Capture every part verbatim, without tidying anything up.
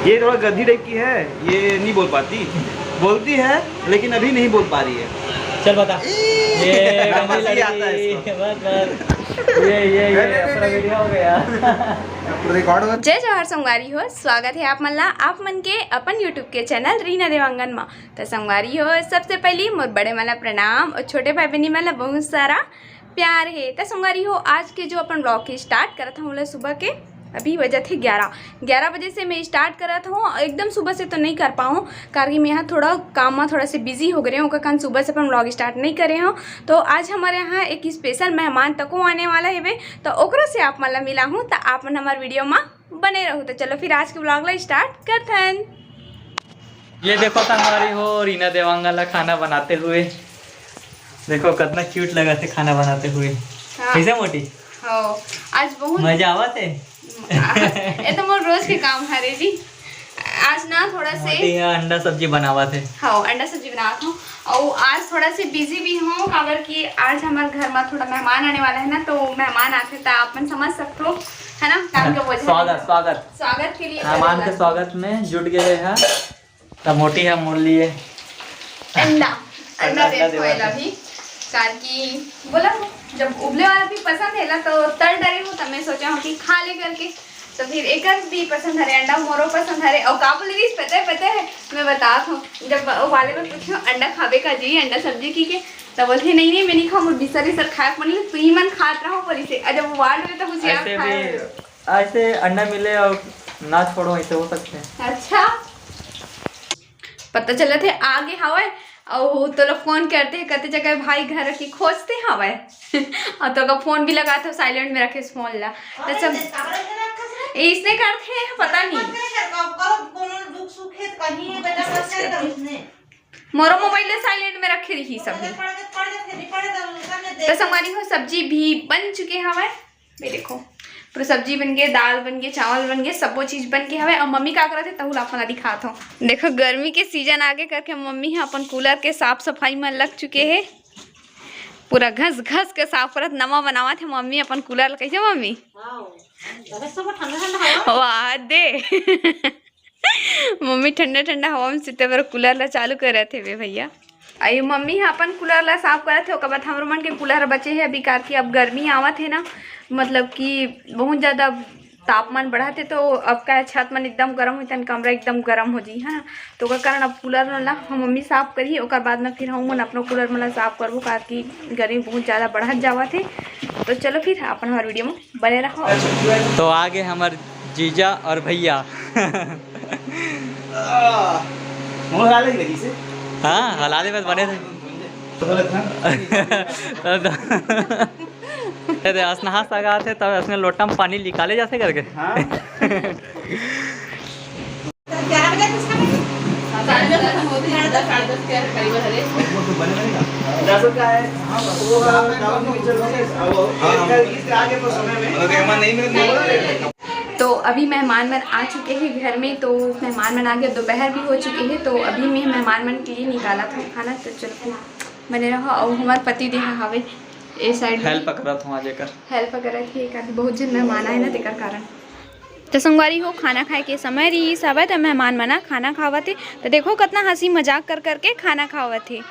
ये थोड़ा गद्दी टाइप की है, ये नहीं बोल पाती, बोलती है लेकिन अभी नहीं बोल पा रही है। चल बता। ये हाँ, गंदी बस ये आता है लड़की। इसको। बस, बस। ये, ये, ये नहीं, नहीं, अपना नहीं। वीडियो हो गया। रिकॉर्ड हो। जय जोहार संगवारी हो, स्वागत है आप मन ला, आप मन के अपन YouTube के चैनल रीना देवांगन मा। त संगवारी हो, सबसे पहली मोर बड़े मन ला प्रणाम और छोटे भाई बहनी मन ला बहुत सारा प्यार है। त संगवारी हो, आज के जो अपन ब्लॉग के स्टार्ट करत हूँ, ओला सुबह के अभी बजत है ग्यारह, ग्यारह बजे से मैं स्टार्ट करत हूँ। एकदम सुबह से तो नहीं कर पाऊँ, कारण कि मैं यहाँ थोड़ा काम में थोड़ा से बिजी हो गए हूँ, ओकर कारण सुबह से अपन ब्लॉग स्टार्ट नहीं करे हूँ। तो आज हमारे यहाँ एक स्पेशल मेहमान तको आने वाला है, तो ओकरो से आप मन ला मिला हूँ, तो आप मन हमारे वीडियो में बने रहू। तो चलो फिर आज के ब्लॉग ला स्टार्ट करथन। ये देखो संगवारी हो, रीना देवांगन ला खाना बनाते हुए। देखो कितना क्यूट लगा थे खाना बनाते हुए। हाँ। कैसे मोटी? हो, आज बहुत मजा आवा थे। ये तो मोर रोज के काम हरे जी। आज ना थोड़ा से मोटी है, अंडा सब्जी बनावा थे। हाँ, अंडा सब्जी बनावत हूँ। और आज थोड़ा से बिजी भी हूँ, काबर कि आज हमारे घर में थोड़ा मेहमान आने वाला है ना, तो मेहमान आते तो आप मन समझ सकते हो, है ना, काम का बोझ है। स्वागत, स्वागत। स्वागत के लिए मेहमान के स्वागत में जुट गए हैं। त मोटी है मोर लिए अंडा, अंडा अंडा दे देवा। भी, कार की बोला, जब उबले वाला भी पसंद है ना, तो तल डरे हो, तब मैं सोचा हूँ कि खा ले करके। तो फिर एकर भी पसंद हरे अंडा, मोरो पसंद हरे। और का बोले रहीस, पता है, पता है, मैं बतात हूँ, जब वो वाले में पूछी हूँ, "अंडा खाबे का जी, अंडा सब्जी?" की के, तब बोलते, "नहीं, नहीं, मैं नहीं खाऊँ, बिसर, बिसर खाए पड़ी, तू ही मन खात रहो," बोली से। और जब वो वाले में तो कुछ यार ऐसे खाए भी, ऐसे अंडा मिले और ना छोड़ो, ऐसे हो सकते हैं। अच्छा, पता चलत हे आगे हवय, अउ तोला फोन करते हे, कते जगह भाई घर के खोजते हवय। अउ तोका फोन भी लगात हो, साइलेंट में रखे फोन ला। तो सब इसने करते हैं, पता नहीं। मोरो मोबाइल ला साइलेंट में रखे रही सभी। तो संगवारी हो, सब्जी भी बन चुके हवय। ये देखो, पूरा सब्जी बन गए, दाल बन गए, चावल बन गए, सबो चीज बन के हवे। और मम्मी का करत हे, तहु ला अपन दिखात हो। देखो, गर्मी के सीजन आगे करके मम्मी ह अपन कूलर के साफ सफाई में लग चुके हे। पूरा घस घस के साफ करत, नवा बनावत हे मम्मी अपन कूलर ला। कैसे मम्मी? वाह दे। मम्मी ठंडा ठंडा हवा में सुते बर कूलर ला चालू करत हे भैया। अई मम्मी ह अपन कूलर ला साफ करत हे, ओकर बाद हमरो मन के कूलर बचे हे अभी, कार की अब गर्मी आवत हे ना, मतलब कि बहुत ज्यादा तापमान बढ़त हे, तो अब का छत मन एकदम गर्म होई, तन कमरा एकदम गर्म हो जाई, है ना। तो ओकर कारण अब कूलर ला हम मम्मी साफ करही, ओकर बाद में फिर हम मन अपनो कूलर मन ला साफ करबो, कार की गर्मी बहुत ज्यादा बढ़त जावत हे। तो चलो फिर अपन हमारे वीडियो में बने रहो। तो आगे हमारे जीजा और भैया। मुंह हला ले लगी से। हाँ, हला दे बस, बने थे। तो गलत ना। अरे, असनहास लगा थे, तब असने लोटा में पानी निकाले जाते करके। हाँ। दस का है। हाँ, वो, हाँ, हाँ, हाँ। इसके आगे तो समय में। तो अभी मेहमान मन आ चुके हैं घर में, तो मेहमान मन आ गए, दोपहर भी हो चुके हैं, तो अभी मैं मेहमान मन के लिए निकाला था खाना। तो चलो फिर बने रहो। और हमारे पति देहा हवे ए साइड में हेल्प करत हूँ आज एकर। हेल्प करत हे, काफी बहुत जन मेहमान आए ना, तेकर कारण। तो संगवारी हो, खाना खाए के समय रहीस हवय, त मेहमान मन ह खाना खावत हे। तो देखो, कितना हंसी मजाक कर करके खाना खावत हे।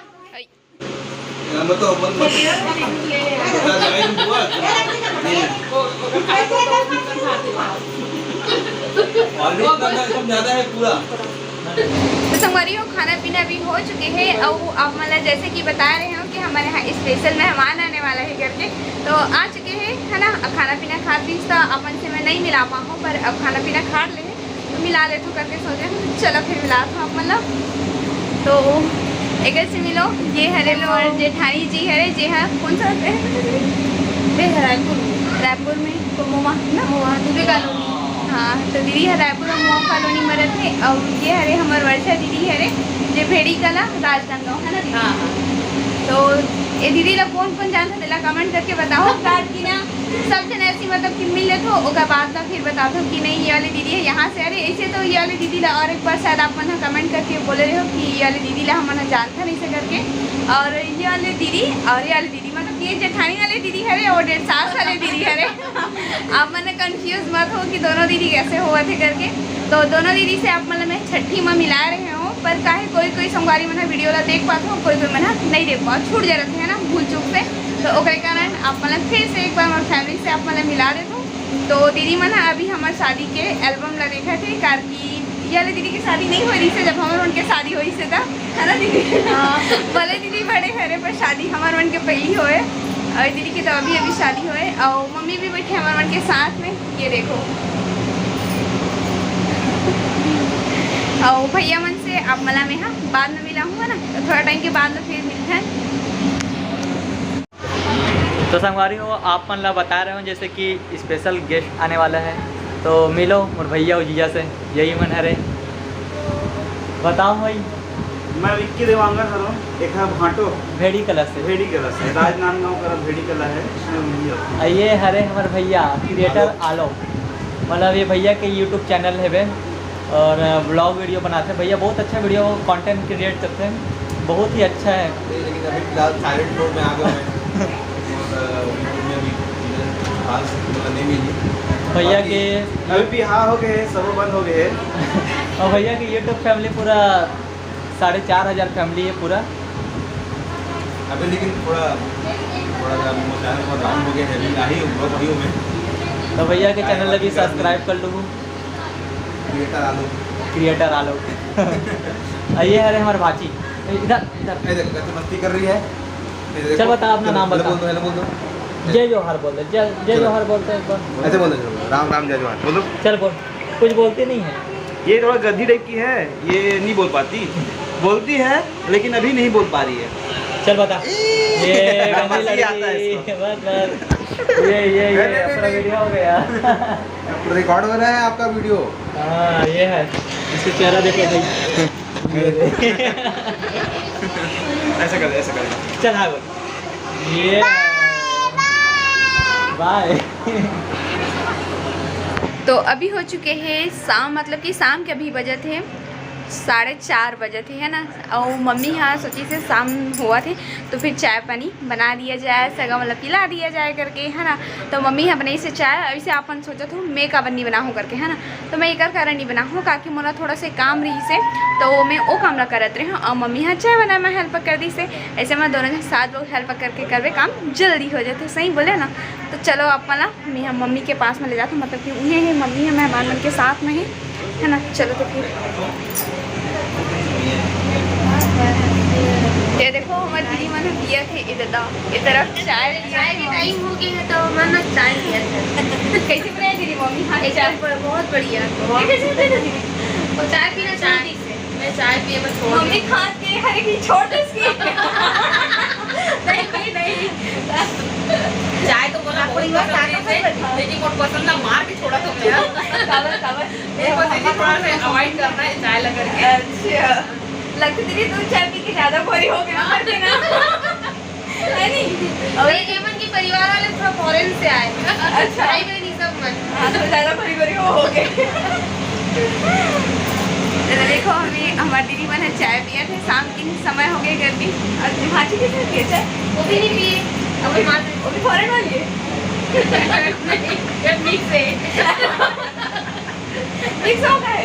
तो संगवारी हो, खाना पीना भी हो चुके हे, अउ आप मन ला जैसे कि बता रहे हो कि हमारे यहाँ स्पेशल मेहमान आने वाला है करके, तो आ चुके हैं, है ना। अब खाना पीना खा पीस तो अपन से मैं नहीं मिला पाऊँ, पर अब खाना पीना खा ले तो मिला लेथो करके सोचे हूँ। तो चलो फिर मिला था आप मन ला। तो एकर से मिलो, ये हरे मोर जेठानी जी हरे, जे हा कौन सा रहते हैं? रायपुर में। रायपुर में तो मोवा ना? मोवा, दुबे कॉलोनी। हाँ, तो दीदी ह रायपुर में मोवा कॉलोनी में रहते, और ये हरे हमर वर्षा दीदी हरे, जे भेड़ी कला राजनांदगांव है ना दीदी? हाँ, हाँ। तो ये दीदी ला कौन कौन जानता, तेला कमेंट करके बताओ, कार की ना सब जन ऐसी मतलब कि मिल लेथो, ओकर बाद ना फिर बताथो कि नहीं, ये वाली दीदी है यहाँ से। अरे, ऐसे तो ये वाली दीदी ला और एक बार शायद आप मन ह कमेंट करके बोले रहे हो कि ये वाली दीदी ला हमन ह जानथन ऐसे करके, और ये वाली दीदी और ये वाली दीदी, मतलब ये जेठानी वाले दीदी हरे और डेढ़ सास वाले दीदी हरे। आप मन कंफ्यूज मत हो कि दोनों दीदी कैसे होवत हे करके। तो दोनों दीदी से आप मन ला मैं छट्ठी में मिला रहे हो, पर काहे कोई कोई संगवारी मन ह वीडियो ला देख पात हो, कोई कोई मन ह नहीं देख पात, छूट जा रहे है ना भूल चूक से। तो ओकरे कारण आप मन ला फिर से एक बार मोर फैमिली से आप मन ला मिला देत हो। तो दीदी मन ह अभी हमार शादी के एल्बम ला देखत हे, कार कि ये वाले दीदी के शादी नहीं हो रही से, जब हमर मन के शादी होई से त, है ना दीदी? हाँ। भले दीदी बड़े हरे, पर शादी हमार मन के पहली होए, और दीदी के तो अभी अभी शादी होए, और मम्मी भी बैठे हमार मन के साथ में। ये देखो, और भैया मन से आप मन ला मैं ह बाद में मिलाहूँ, है ना, तो थोड़ा टाइम के बाद में फिर मिलते हैं। तो संगवारी हो, आप मन ला बता रहे हो जैसे कि स्पेशल गेस्ट आने वाला है, तो मिलो मोर भैया अउ जीजा से, यही मन हरे। बताओ भाई। मैं विक्की देवांगन हरों, एक है भांटो। भेड़ी कला से। भेड़ी कला से, राजनांदगांव करा भेड़ी कला है, मैं वहीं रहता हूँ। आ ये हरे हमर भैया क्रिएटर आलोक। आलोक, मतलब ये भैया के YouTube चैनल हेबे और ब्लॉग वीडियो बनाते हैं भैया, बहुत अच्छा वीडियो कंटेंट क्रिएट करते हैं, बहुत ही अच्छा है। नहीं, लेकिन अभी फिलहाल साइलेंट मोड में आ गए हैं। और, अ, YouTube में भी इधर खास मतलब नहीं मिली। भैया बाकी के अभी भी हाँ हो गए, सब बंद हो गए। और भैया की YouTube फैमिली पूरा साढ़े चार हज़ार फैमिली है पूरा। अभी लेकिन थोड़ा, थोड़ा सा अभी वो चैनल थोड़ा डाउन हो गया है, अभी आ ही, वही हो गए। तो भैया के चैनल अभी सब्सक्राइब कर लूँ। क्रिएटर आलोक। क्रिएटर आलोक। आ, ये हरे हमारे भाची। ए, इधर, इधर। ये देखो, कैसे मस्ती कर रही है। ये देखो। चल, बता, अपना नाम बता। बोल दो, हेलो बोल दो। जय जोहार बोल दे, जय, जय जोहार बोलते हैं एक बार। ऐसे बोल दो, चलो, राम राम जय जोहार बोल दो। चल बोल, कुछ बोलती नहीं है। ये थोड़ा गद्दी टाइप की है, ये नहीं बोल पाती, बोलती है लेकिन अभी नहीं बोल पा रही है। चल बता। ये गंदी लड़की। बस, बस। ये, ये, ये अपना वीडियो हो गया। रिकॉर्ड हो रहा है आपका वीडियो। हाँ, ये है। इसका चेहरा देखो भाई। ऐसा कर, ऐसा कर। चल, हाँ, बोल। ये बाय। तो अभी हो चुके हैं शाम, मतलब कि शाम के अभी बजत हे साढ़े चार बजत हे, है ना। और मम्मी यहाँ सोची से शाम हुआ थे, तो फिर चाय पानी बना दिया जाए, सगा मतलब पिला दिया जाए करके, है ना। तो मम्मी ह बनाइस हे चाय, अइसे अपन सोचत हूँ मैं काबर नहीं बनाहूँ करके, है ना। तो मैं एकर कारण नहीं बनाहूँ, काकि मोला थोड़ा से काम रहिस हे, तो मैं ओ काम ला करत रहे हूँ, और मम्मी ह चाय बनाए में हेल्प कर दिस हे। ऐसे में दोनों जन साथ लोग हेल्प करके करबे, काम जल्दी हो जाते, सही बोले ना। तो चलो, आप मन ला मैं ह मम्मी के पास में ले जात हूँ, मतलब कि उन्हें ही मम्मी ह मेहमान मन के साथ में ही, है ना। चलो तो फिर ये देखो, हमारे दीदी मन पिया थे इधर, इधर चाय पिया चाय के थे। टाइम हो गया है तो मन चाय पिया था। कैसे बनाया दीदी मम्मी? हाँ, एकदम चाय। ब-, बहुत बढ़िया। ये कैसे बनाया दीदी? वो चाय पीना छोड़ दी। मैं चाय पिए में छोड़ मम्मी दी। खात के हर एक छोड़ दे इसकी। नहीं, नहीं, नहीं। चाय तो बोला आपको बहुत पसंद है, लेकिन बहुत पसंद ना मार के छोड़ा था मेरा। काबर, काबर? मेरे को दीदी थोड़ा सा अवॉइड करना है चाय लगा के। अच्छा। लगता दीदी दूध चाय पी के ज्यादा बोरी हो गया, हाँ। है ना? है नहीं? और ये एमन के परिवार वाले थोड़ा फॉरेन से आए। अच्छा। भाई बहन ये सब मन। हाँ, तो ज्यादा बोरी बोरी हो, हो गए। तो देखो, अभी हमारे दीदी मन ह चाय पिया थे, शाम के समय हो गए, गर्मी। और भांची के साथ पिए चाय? वो भी नहीं पिए। अभी मार वो भी फॉरेन वाली है। नहीं, गर्मी से। मिक्स हो गए।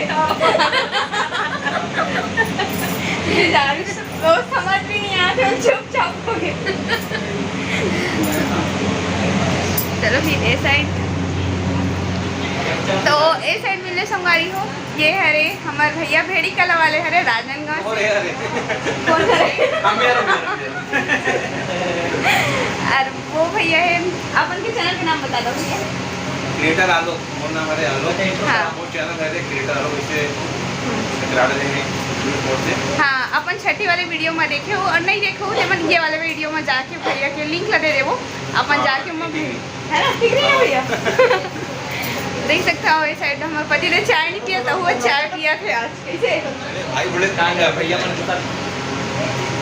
ये जा रही है, तो समझ भी नहीं आया, तो चुपचाप हो गए। चलो फिर ए साइड, तो ए साइड मिलने संगवारी हो, ये हरे हमार भैया भेड़ी कला वाले हरे राजनांदगांव से। अरे, अरे। कौन हरे? हम यार, हम यार। और वो भैया है, अपन के चैनल के नाम बता दो भैया। क्रिएटर आलोक, मोर नाम हरे आलोक। हाँ। मोर चैनल हरे क्रिएटर आलोक, इसे हम्म। करा रहे हैं, YouTube से। हाँ, अपन छठी वाले वीडियो में देखे हो और नहीं देखे हो, तो मन ये वाले वीडियो में जाके भैया के लिंक ला दे देवो, अपन हाँ, जाके मैं ठीक है। है ना, ठीक नहीं है भैया? देख सकता हो, इस साइड हमारे पति ने चाय नहीं पिया था, वो चाय पिया थे आज। कैसे? अरे भाई, बड़े काम है भैया, मन के साथ।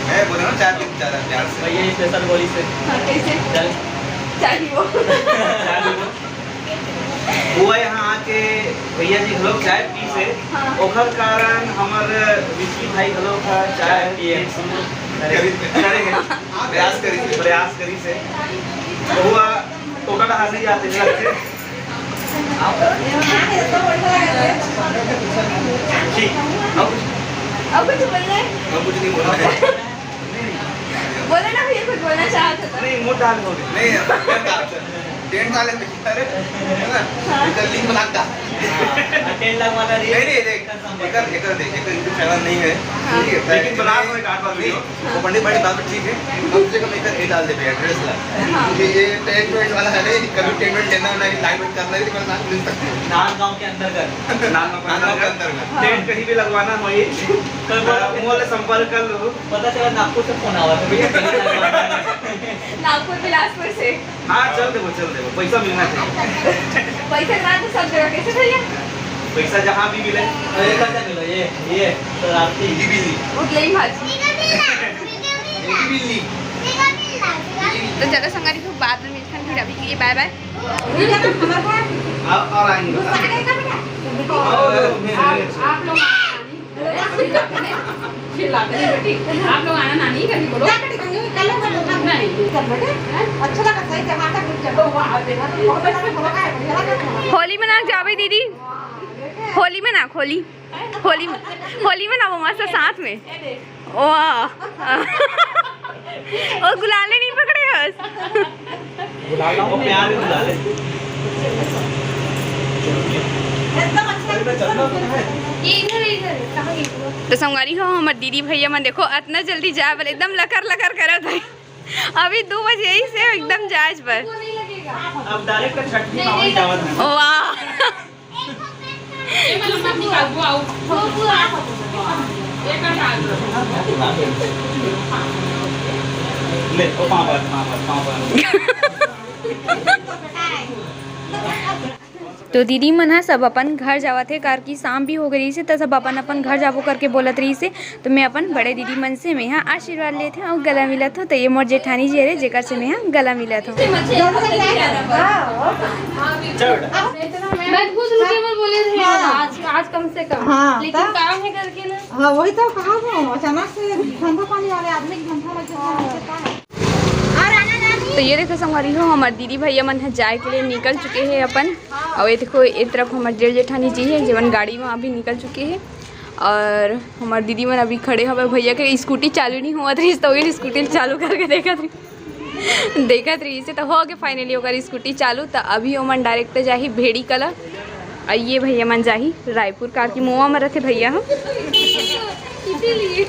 मैं बोल रहा हूँ, चाय पी, चाय, प्यार से। भैया, स्पेशल बोली से। हाँ, कैसे? चल। चाय पीबो। चाय पीबो। वो यहाँ आके भैया जी घलो चाय पीस हे, हाँ। ओखर कारण हमर विक्की भाई घलो का चाय चाय पिए। करे, करे हे। प्रयास करिस हे। प्रयास करिस हे। तो हुआ, टोटा डहार नहीं जाते, नहीं लगते। ठीक, अब कुछ, अब कुछ बोलना है? अब कुछ नहीं बोलना है। बोलो ना भैया, कुछ बोलना चाहते तो। नहीं, मुंह डाल हो गया। नहीं, अब क्या बात है? टेंट वाले में अरे, है ना? हाँ। इधर लिंक बना था। हाँ, टेंट लगवाना रही। नहीं, नहीं, देख, एकर, एकर देख, एकर YouTube चैनल नहीं है। हाँ। ठीक है, लेकिन बना दो एक आध बार वीडियो। नहीं, वो पंडित भाई बात तो ठीक है, कम से कम एकर ये डाल दे भैया, एड्रेस ला। हाँ। क्योंकि ये टेंट वेंट वाला है नहीं, कभी टेंट वेंट लेना ना, लाइव वेंट करना है, तो बस आप मिल सकते हो। नांदगांव के अंदर कर। नांदगांव के अंदर कर। हाँ। टेंट कहीं भी लगवाना हो ये, तो बोलो, मोल संपर्क कर लो। पता चला नागपुर से फोन आवा था, भैया, कहीं लगवाना है। नागपुर, बिलासपुर से। हाँ, चल देबो, चल देबो, पैसा मिलना चाहिए। पैसा ना तो सब जगह कैसे भैया? पैसा जहाँ भी मिले। अरे, कैसे मिलो? ये, ये, शरारती। दीदी बिल्ली। उठले ही भाजी। दीदी बिल्ली। तो चलो संगवारी हो, बाद में मिलथन फिर, अभी के लिए बाय बाय। आप और आएंगे। आप, आप लोग आप लोग आना नानी करके बोलो। नहीं, कर बेटे। अच्छा लगा, सही जमा कर, कुछ जमा। वाह, देखा तो बहुत अच्छा लगा, बढ़िया लगा। होली मना जाबे दीदी, होली मना, होली, होली, होली मनाबो मस्त साथ में। वाह, ओ गुलाल नहीं पकड़े हस। गुलाल लाओ। वो प्यार में गुलाल है। ये इधर, इधर, कहाँ गई वो? तो संगवारी हो, हमर दीदी भैया मन देखो, अतना जल्दी जाए वाले, एकदम लकर लकर करत है। अभी दो बजे ही से एकदम जाए पर। वो नहीं लगेगा। अब डायरेक्ट छठ की नहीं, माहौल नहीं जावत है। वाह। ये मतलब सब निकाल, वो आओ। वो, वो आओ। ये कर डाल दो। ले, ओ पापा, पापा, पापा। तो दीदी मन ह सब अपन घर जावत हे, कार की शाम भी हो गई रहिस हे, त सब अपन अपन घर जाबो करके बोलत रहिस हे। तो मैं अपन बड़े दीदी मन से मैं ह आशीर्वाद लेत हूँ और गला मिलत हूँ। तो ये मोर जेठानी जी हरे, जेकर से मैं ह गला मिलत हूँ। मैं खुद रुके बर बोले रहे आज, आज कम से कम। हाँ, लेकिन तब? काम है करके ना। हाँ, वही तो कहा वो, अचानक से धंधा पानी वाले आदमी की धंधा लग जाता है, तो का है? तो ये देखो संगवारी हो, हमार दीदी भैया मन ह जाए के लिए निकल चुके हैं अपन। और ये देखो, ये तरफ हमार जेठ जेठानी जी है, जेमन गाड़ी में अभी निकल चुके हैं। और हमार दीदी मन अभी खड़े हवे, भैया के स्कूटी चालू नहीं हुआ रहिस, तो ये स्कूटी चालू करके देखत रहिस, देखत रहिस। तो हो गए finally ओकर स्कूटी चालू। तो अभी ओमन डायरेक्ट जाही भेड़ी कला, और ये भैया मन जाही रायपुर। कार की मुआ में रथे भैया हम। इसीलिए।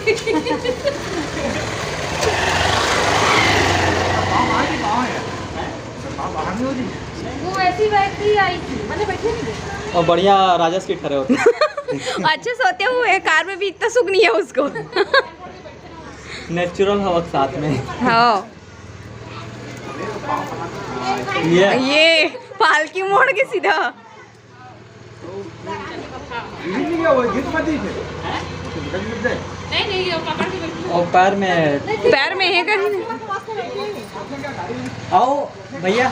वो ऐसी बैग भी आई थी, मैंने बैठे नहीं देखा। और बढ़िया राजा सीट खड़े होते। अच्छे सोते हुए, कार में भी इतना सुख नहीं है उसको। नेचुरल हवा के साथ में। हाँ। ये। ये पालकी मोड़ के सीधा। नहीं, नहीं, ये पकड़ के बैठो। और पैर में। पैर में है कहीं। आओ भैया,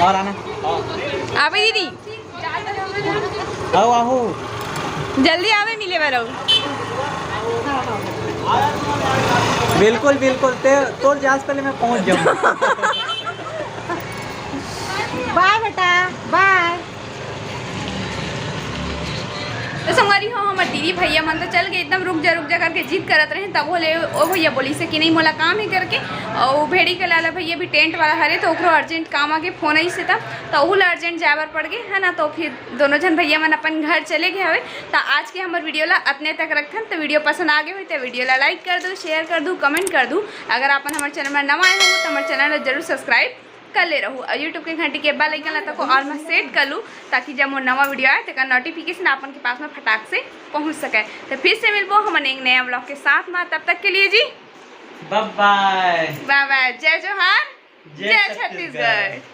और आना। आवे दीदी। आओ, आओ। जल्दी आवे, मिले बर आओ। बिल्कुल, बिल्कुल। ते, तोर जास पहले मैं पहुंच जाऊंगा। बाय बेटा, बाय। तो संगवारी हो, हमर दीदी भैया मन तो चल गए, एकदम रुक जा, रुक जा करके जिद करत रहे। तब बोले, ओ भैया बोलिस हे कि नहीं, मोला काम हे करके। और भेड़ी के लाला भैया भी टेंट वाला हरे, तो ओकरो अर्जेंट काम आके फोन आइस हे, तब तो ओहू ला अर्जेंट जाए बर पड़ गए, है ना। तो फिर दोनों झन भैया मन अपन घर चले गए हवे। तो आज के हमर वीडियो ला अतने तक रखथन। तो वीडियो पसंद आ गए हो तो वीडियो ला लाइक कर दू, शेयर कर दू, कमेंट कर दू। अगर अपन हमर चैनल में नवा आए हो तो हमर चैनल ला जरूर सब्सक्राइब कर ले रहू और YouTube के घंटी के बेल आइकन ला तको ऑल में सेट कर लू, ताकि जब मोर नवा वीडियो आए, तेकर नोटिफिकेशन अपन के पास में फटाक से पहुंच सके। तो फिर से मिलबो हमन एक नया व्लॉग के साथ में, तब तक के लिए जी बाय बाय। बाय बाय, जय जोहार, जय जय छत्तीसगढ़। छत्तीसगढ़।